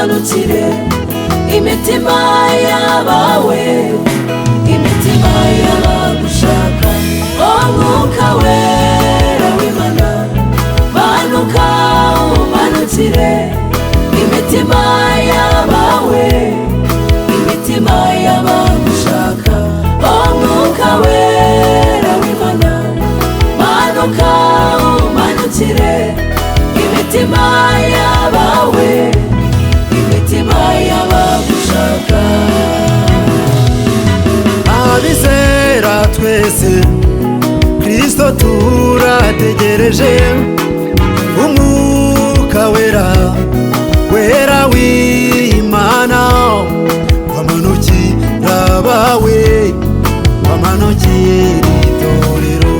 umanukire imitima y'abawe, imitima y'abagushaka. Umwuka wera w'Imana, manuka umanukire imitima y'abawe, imitima y'abagushaka. Umwuka wera w'Imana, manuka umanukire imitima y'abawe, imitima y'abagushaka. Abizera twese Kristo turategereje, umwuka wera wera w'Imana wamanukira abawe, wamanukira itorero,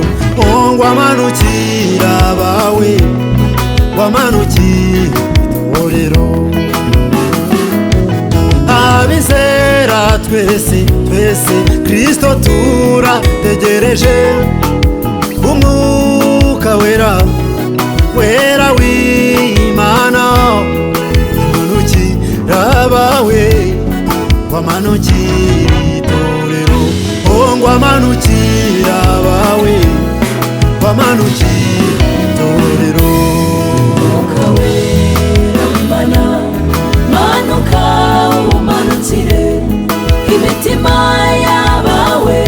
wamanukira abawe, wamanukira itorero. Abizera twese twese Kristo turategereje, umwuka wera wera w'Imana wamanukira abawe, wamanukira itorero, wamanukira abawe, wamanukira itorero. Umwuka wera w'Imana, manuka umanukire imitima y'abawe,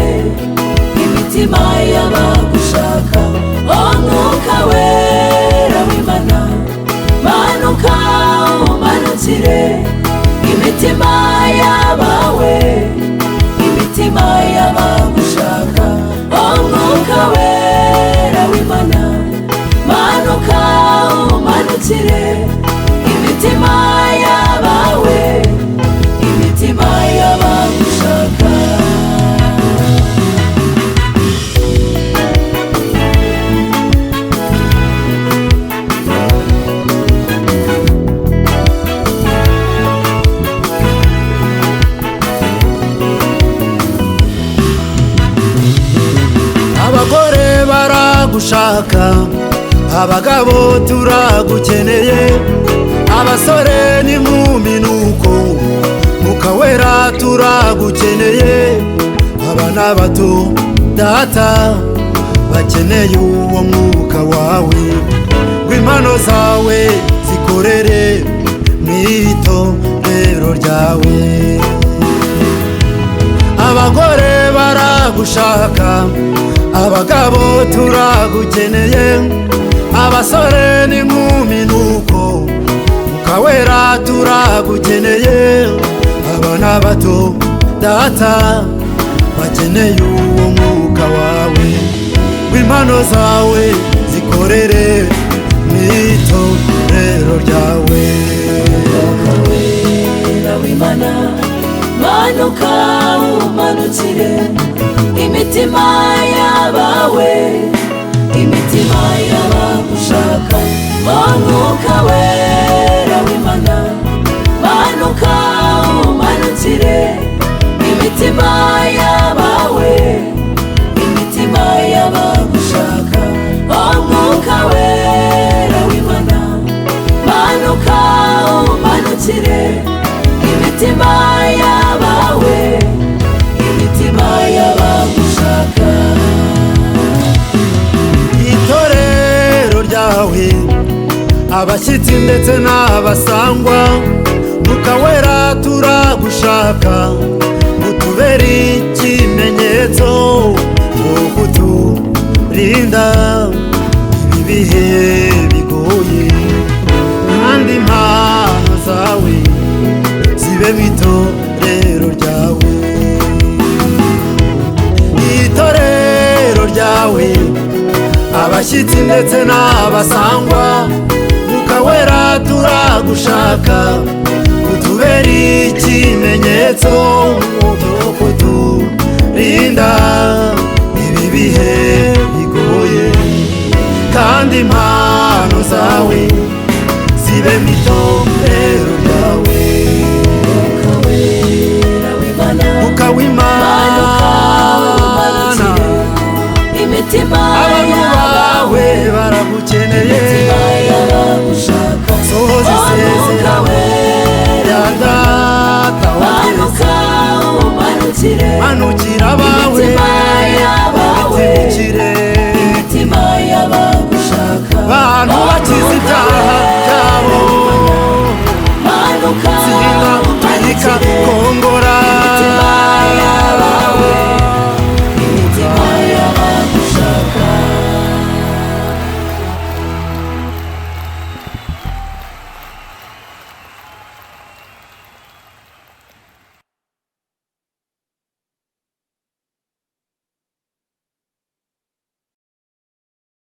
imitima y'abagushaka. Umwuka wera w'Imana, manuka umanukire imitima y'abawe, imitima y'abagushaka. Umwuka wera w'Imana, manuka umanukire imitima y'abawe, imitima y'abagushaka. Abagore baragushaka, abagabo turagukeneye, abasore n'inkumi nuko Mwuka wera turagukeneye, abana bato data bakeneye uwo mwuka wawe, w'impano zawe zikorere mu itorero ryawe. Abagore baragushaka, abagabo turagukeneye, abasore n'inkumi nuko Mwuka wera turagukeneye, abana bato data bakeneye uwo mwuka wawe, w'impano zawe zikorere mu itorero ryawe. Umwuka wera w'Imana, manuka umanukire imitima y'abawe, imitima y'abagushaka. Umwuka wera w'Imana, manuka umanukire imitima y'abawe, imitima y'abagushaka. Umwuka wera w'Imana, manuka umanukire imitima y'abawe, imitima y'abagushaka. Itorero ryawe, abashyitsi ndetse n'abasangwa, Mwuka wera turagushaka, utubere ikimenyetso cyo kuturinda ibi bihe bigoye, kandi impano zawe zibe mu itorero ryawe. Itorero ryawe, abashyitsi ndetse n'abasangwa, Mwuka wera turagushaka, utubere ikimenyetso cyo kuturinda ibi bihe bigoye, kandi impano zawe zibe mu itorero ryawe. Umwuka wera w'Imana, Mwuka w'Imana, manuka umanukire imitima abantu bawe y'abawe, baragukeneye, imitima y'abagushaka. Sohoza Umwuka isezerano wera Manukira.